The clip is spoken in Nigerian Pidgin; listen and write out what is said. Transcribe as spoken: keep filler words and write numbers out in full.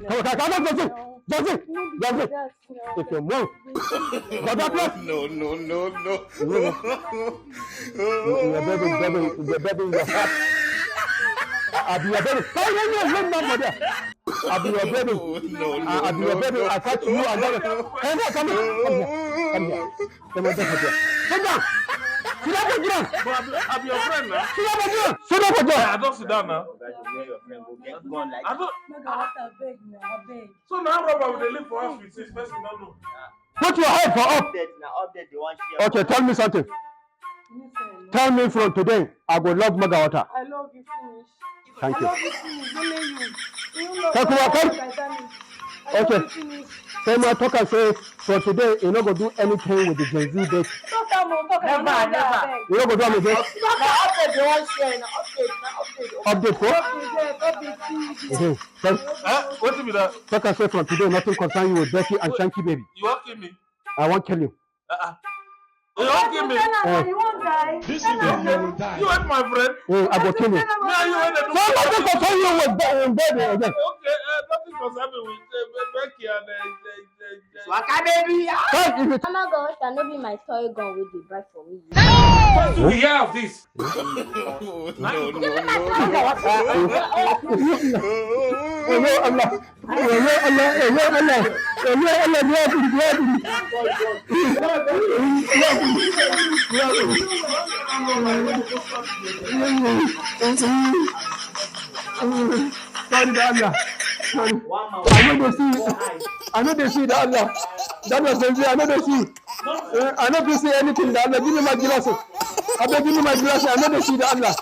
Come on, come on, Johnson. Johnson. Johnson. If you move, but that place. No, no, no, no. You, you, you are baby, baby, you are baby in your heart. I, I be your baby. Come here, here, lean down for there. I be your baby. No, no, I, I be your no, baby. No. I catch you and then, come here, come here, come here, come here. Come on, come here. Sit down. Sit down for ground. But I be, I be your friend now. Sit down for ground. Sit down for ground. I don't sit down now. Oga, you wear your friend go get gun like I don't. Make I water beg now, I beg. So now, Robert, we dey live for house with six person, no, no. Put your head for up. Update na update, they want share. Okay, tell me something. Listen. Tell me from today, I go love Maga Water. I love you finish. Thank I you. Love you finish, only you. You love Talk about me, that. Titanic. I Okay. Love you finish. Tell my talker say, from today, you no go do anything with the Gen Z date. Talk am o, talk am. Never, never. You no go do am again. Na update they want share, na update, na update. Update for? Update, update, update. Mm-hmm. Tell Eh? Wetin be that? Talk and say from today, nothing concern you with Becky and Wait. Shanky baby. You wan kill me? I wan kill you. Uh-uh. You wan kill me? Tell am Eh. You wan die. This is Tell am. You hate my friend. Eh, I go kill you. Tell am. Me and you wey dey do So nothing concern you with Be- with baby again. Okay, uh, nothing concern me with uh, Be- Becky and uh, uh, uh, uh, Waka baby. Hey, if it Mama God, shall not be my toy gun with the bright for me. First, we hear of this. No, no, no. Hello, Allah. Hello, Allah. Hello, Allah. Hello, Allah. Hello, Allah. Sorry, da Allah. Sorry. I no dey see. I no dey see, da Allah. That was the I no dey see. Eh, I no dey see anything, da Allah. Give me my glasses. I beg, give me my glasses. I no dey see, da Allah.